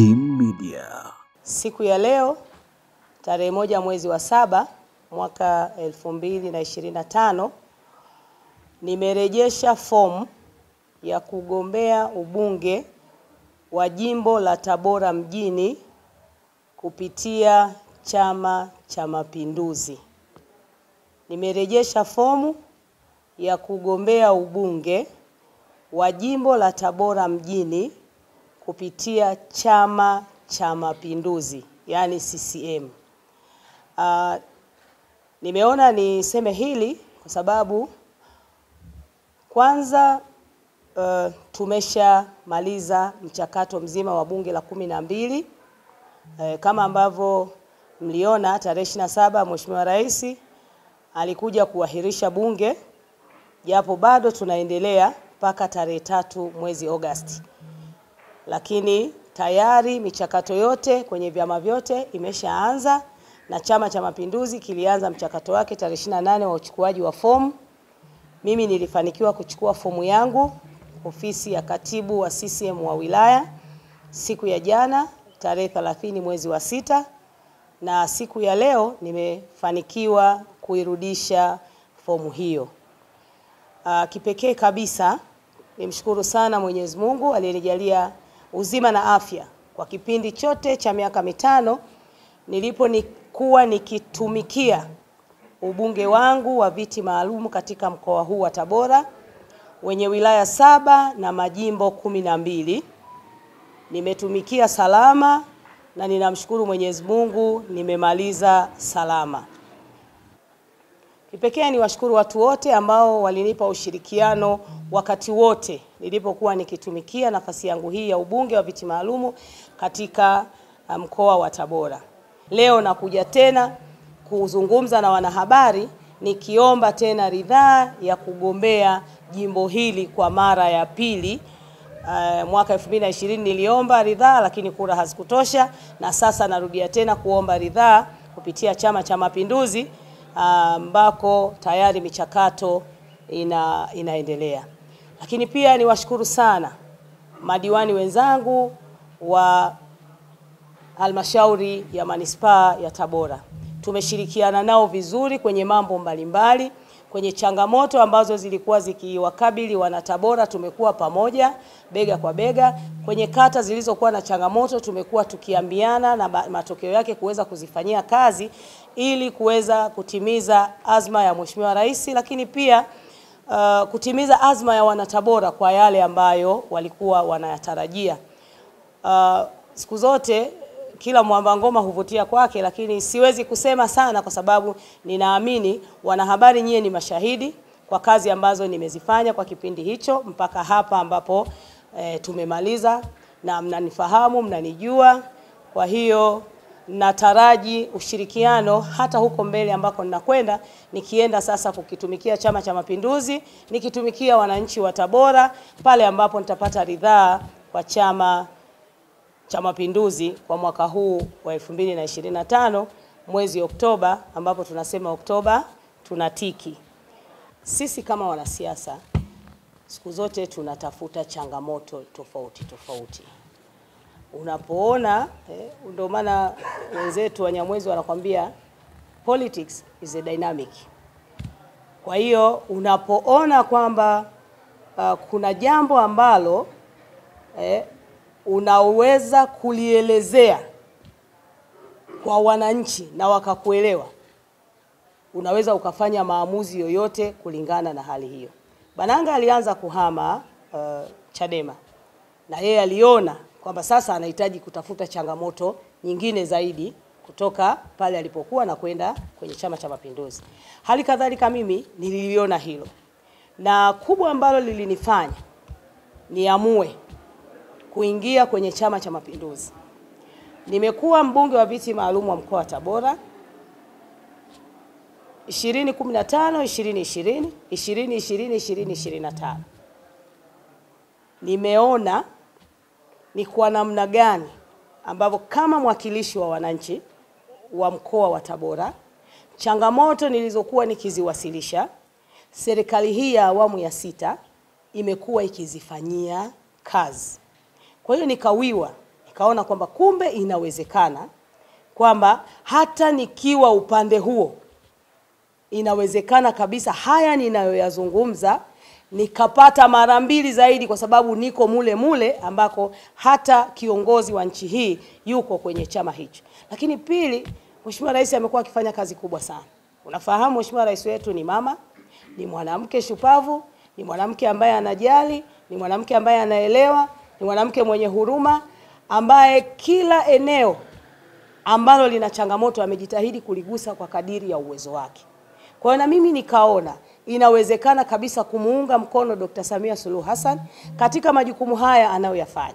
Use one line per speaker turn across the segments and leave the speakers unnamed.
Kim Media.
Siku ya leo tarehe 1 mwezi wa 7 mwaka 2025 nimerejesha fomu ya kugombea ubunge wa jimbo la Tabora mjini kupitia Chama cha Mapinduzi. Nimerejesha fomu ya kugombea ubunge wa jimbo la Tabora mjini kupitia Chama cha Mapinduzi, yani CCM. Nimeona niseme hili kwa sababu kwanza tumeshamaliza mchakato mzima wa bunge la 12. Kama ambavyo mliona tarehe 27 Mheshimiwa Rais alikuja kuahirisha bunge, japo bado tunaendelea mpaka tarehe 3 mwezi Agosti. Lakini tayari michakato yote kwenye vyama vyote imeshaanza, na Chama cha Mapinduzi kilianza mchakato wake tarehe 28 wa uchukuaji wa fomu. Mimi nilifanikiwa kuchukua fomu yangu ofisi ya katibu wa CCM wa wilaya siku ya jana tarehe 30 mwezi wa 6, na siku ya leo nimefanikiwa kuirudisha fomu hiyo. Kipekee kabisa nimshukuru sana Mwenyezi Mungu aliyenijalia uzima na afya kwa kipindi chote cha miaka 5 nilipokuwa nikitumikia ubunge wangu wa viti maalumu katika mkoa huu wa Tabora wenye wilaya 7 na majimbo 12. Nimetumikia salama na ninamshukuru Mwenyezi Mungu nimemaliza salama. Kipekee niwashukuru watu wote ambao walinipa ushirikiano wakati wote nilipokuwa nikitumikia nafasi yangu hii ya ubunge wa viti maalumu katika mkoa wa Tabora. Leo nakuja tena kuzungumza na wanahabari nikiomba tena ridhaa ya kugombea jimbo hili kwa mara ya pili. Mwaka 2020 niliomba ridhaa lakini kura hazikutosha, na sasa narudia tena kuomba ridhaa kupitia Chama cha Mapinduzi ambako tayari michakato inaendelea. Lakini pia niwashukuru sana madiwani wenzangu wa halmashauri ya manispaa ya Tabora. Tumeshirikiana nao vizuri kwenye mambo mbalimbali, kwenye changamoto ambazo zilikuwa zikiwakabili wana Tabora tumekuwa pamoja bega kwa bega. Kwenye kata zilizokuwa na changamoto tumekuwa tukiambiana na matokeo yake kuweza kuzifanyia kazi ili kuweza kutimiza azma ya Mheshimiwa Rais, lakini pia kutimiza azma ya wana Tabora kwa yale ambayo walikuwa wanayatarajia. Siku zote kila mwamba ngoma huvutia kwake, lakini siwezi kusema sana kwa sababu ninaamini wanahabari nyie ni mashahidi kwa kazi ambazo nimezifanya kwa kipindi hicho mpaka hapa ambapo tumemaliza, na mnanifahamu, mnanijua. Kwa hiyo nataraji ushirikiano hata huko mbele ambako ninakwenda, nikienda sasa kukitumikia Chama cha Mapinduzi, nikitumikia wananchi wa Tabora pale ambapo nitapata ridhaa kwa Chama cha Mapinduzi kwa mwaka huu wa 2025 mwezi Oktoba, ambapo tunasema Oktoba tunatiki. Sisi kama wanasiasa siku zote tunatafuta changamoto tofauti tofauti. Unapoona ndio maana wenzetu Wanyamwezi wanakuambia politics is a dynamic. Kwa hiyo unapoona kwamba kuna jambo ambalo unaweza kulielezea kwa wananchi na wakakuelewa, unaweza ukafanya maamuzi yoyote kulingana na hali hiyo. Bananga alianza kuhama Chadema, na yeye aliona kwamba sasa anahitaji kutafuta changamoto nyingine zaidi kutoka pale alipokuwa na kwenda kwenye Chama cha Mapinduzi. Hali kadhalika mimi nililiona hilo, na kubwa ambalo lilinifanya niamue kuingia kwenye Chama cha Mapinduzi. Nimekuwa mbunge wa viti maalum wa mkoa wa Tabora 2015, 2020, 2020, 2025. Nimeona ni kwa namna gani ambavyo kama mwakilishi wa wananchi wa mkoa wa Tabora, changamoto nilizokuwa nikiziwasilisha, serikali hii ya awamu ya 6 imekuwa ikizifanyia kazi. Kwa hiyo nikawiwa, Nikaona kwamba kumbe inawezekana kwamba hata nikiwa upande huo inawezekana kabisa haya ninayoyazungumza nikapata mara mbili zaidi, kwa sababu niko mule mule ambako hata kiongozi wa nchi hii yuko kwenye chama hicho. Lakini pili, Mheshimiwa Rais amekuwa akifanya kazi kubwa sana. Unafahamu Mheshimiwa Rais wetu ni mama, ni mwanamke shupavu, ni mwanamke ambaye anajali, ni mwanamke ambaye anaelewa, ni mwanamke mwenye huruma, ambaye kila eneo ambalo lina changamoto amejitahidi kuligusa kwa kadiri ya uwezo wake. Kwa hiyo na mimi nikaona inawezekana kabisa kumuunga mkono Dr. Samia Suluhu Hassan katika majukumu haya anayoyafanya.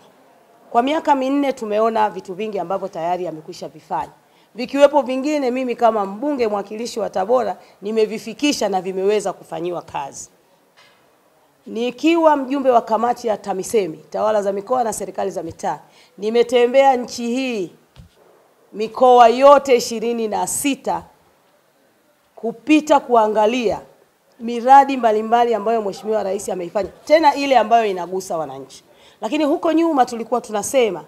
Kwa miaka 4 tumeona vitu vingi ambavyo tayari amekwisha vifanya. Vikiwepo vingine mimi kama mbunge mwakilishi wa Tabora nimevifikisha na vimeweza kufanyiwa kazi. Nikiwa mjumbe wa kamati ya TAMISEMI, tawala za mikoa na serikali za mitaa, nimetembea nchi hii mikoa yote 26 kupita kuangalia miradi mbalimbali ambayo Mheshimiwa Rais ameifanya, tena ile ambayo inagusa wananchi. Lakini huko nyuma tulikuwa tunasema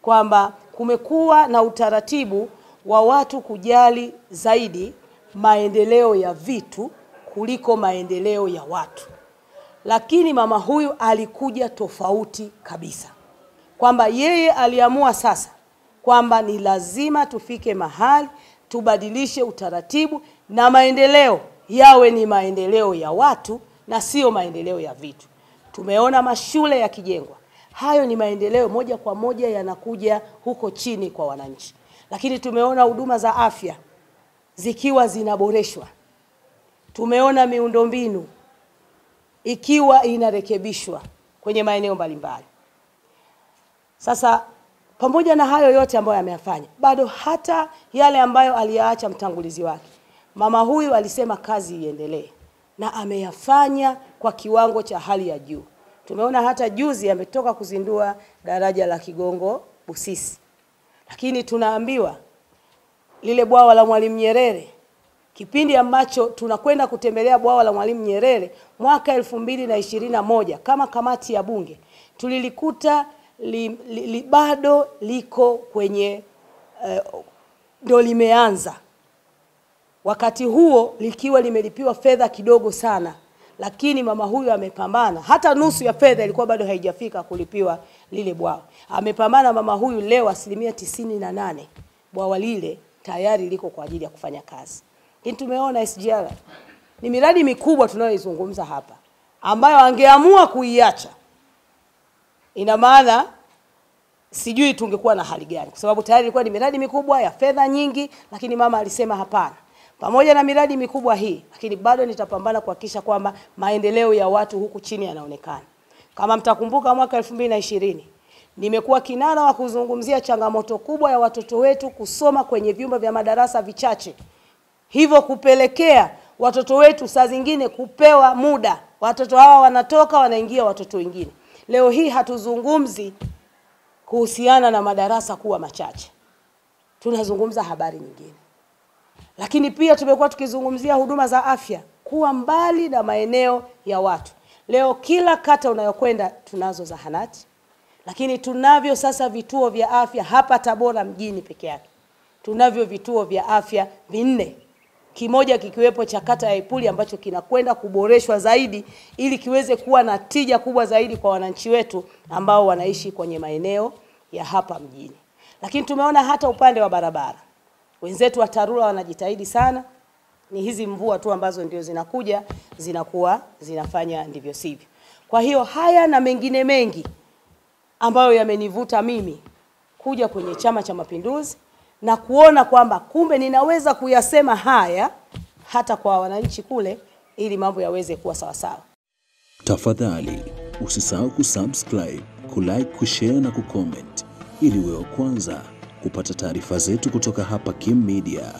kwamba kumekuwa na utaratibu wa watu kujali zaidi maendeleo ya vitu kuliko maendeleo ya watu. Lakini mama huyu alikuja tofauti kabisa. Kwamba yeye aliamua sasa kwamba ni lazima tufike mahali tubadilishe utaratibu na maendeleo yawe ni maendeleo ya watu na sio maendeleo ya vitu. Tumeona mashule yakijengwa. Hayo ni maendeleo moja kwa moja yanakuja huko chini kwa wananchi. Lakini tumeona huduma za afya zikiwa zinaboreshwa. Tumeona miundombinu ikiwa inarekebishwa kwenye maeneo mbalimbali. Sasa pamoja na hayo yote ambayo ameyafanya, bado hata yale ambayo aliyaacha mtangulizi wake, mama huyu alisema kazi iendelee na ameyafanya kwa kiwango cha hali ya juu. Tumeona hata juzi ametoka kuzindua daraja la Kigongo Busisi. Lakini tunaambiwa lile bwawa la Mwalimu Nyerere, kipindi ambacho tunakwenda kutembelea bwawa la Mwalimu Nyerere mwaka 2021 kama kamati ya bunge, tulilikuta bado liko kwenye ndo limeanza. Wakati huo likiwa limelipiwa fedha kidogo sana, lakini mama huyu amepambana. Hata nusu ya fedha ilikuwa bado haijafika kulipiwa lile bwawa. Amepambana mama huyu, leo 98% bwawa lile tayari liko kwa ajili ya kufanya kazi. Lakini tumeona SGR ni miradi mikubwa tunayoizungumza hapa ambayo angeamua kuiacha, ina maana sijui tungekuwa na hali gani, kwa sababu tayari ilikuwa ni miradi mikubwa ya fedha nyingi. Lakini mama alisema hapana, pamoja na miradi mikubwa hii, lakini bado nitapambana kuhakikisha kwamba maendeleo ya watu huku chini yanaonekana. Kama mtakumbuka mwaka 2020 nimekuwa kinara wa kuzungumzia changamoto kubwa ya watoto wetu kusoma kwenye vyumba vya madarasa vichache, hivyo kupelekea watoto wetu saa zingine kupewa muda, watoto hawa wanatoka wanaingia watoto wengine. Leo hii hatuzungumzi kuhusiana na madarasa kuwa machache, tunazungumza habari nyingine. Lakini pia tumekuwa tukizungumzia huduma za afya kuwa mbali na maeneo ya watu. Leo kila kata unayokwenda tunazo zahanati, lakini tunavyo sasa vituo vya afya hapa Tabora mjini peke yake. Tunavyo vituo vya afya 4, kimoja kikiwepo cha kata ya Ipuli ambacho kinakwenda kuboreshwa zaidi ili kiweze kuwa na tija kubwa zaidi kwa wananchi wetu ambao wanaishi kwenye maeneo ya hapa mjini. Lakini tumeona hata upande wa barabara, wenzetu wa TARURA wanajitahidi sana. Ni hizi mvua tu ambazo ndio zinakuja zinakuwa zinafanya ndivyo sivyo. Kwa hiyo haya na mengine mengi ambayo yamenivuta mimi kuja kwenye Chama cha Mapinduzi na kuona kwamba kumbe ninaweza kuyasema haya hata kwa wananchi kule ili mambo yaweze kuwa sawa sawa.
Tafadhali usisahau kusubscribe, kulike, kushare na kucomment ili uwe wa kwanza kupata taarifa zetu kutoka hapa Kim Media.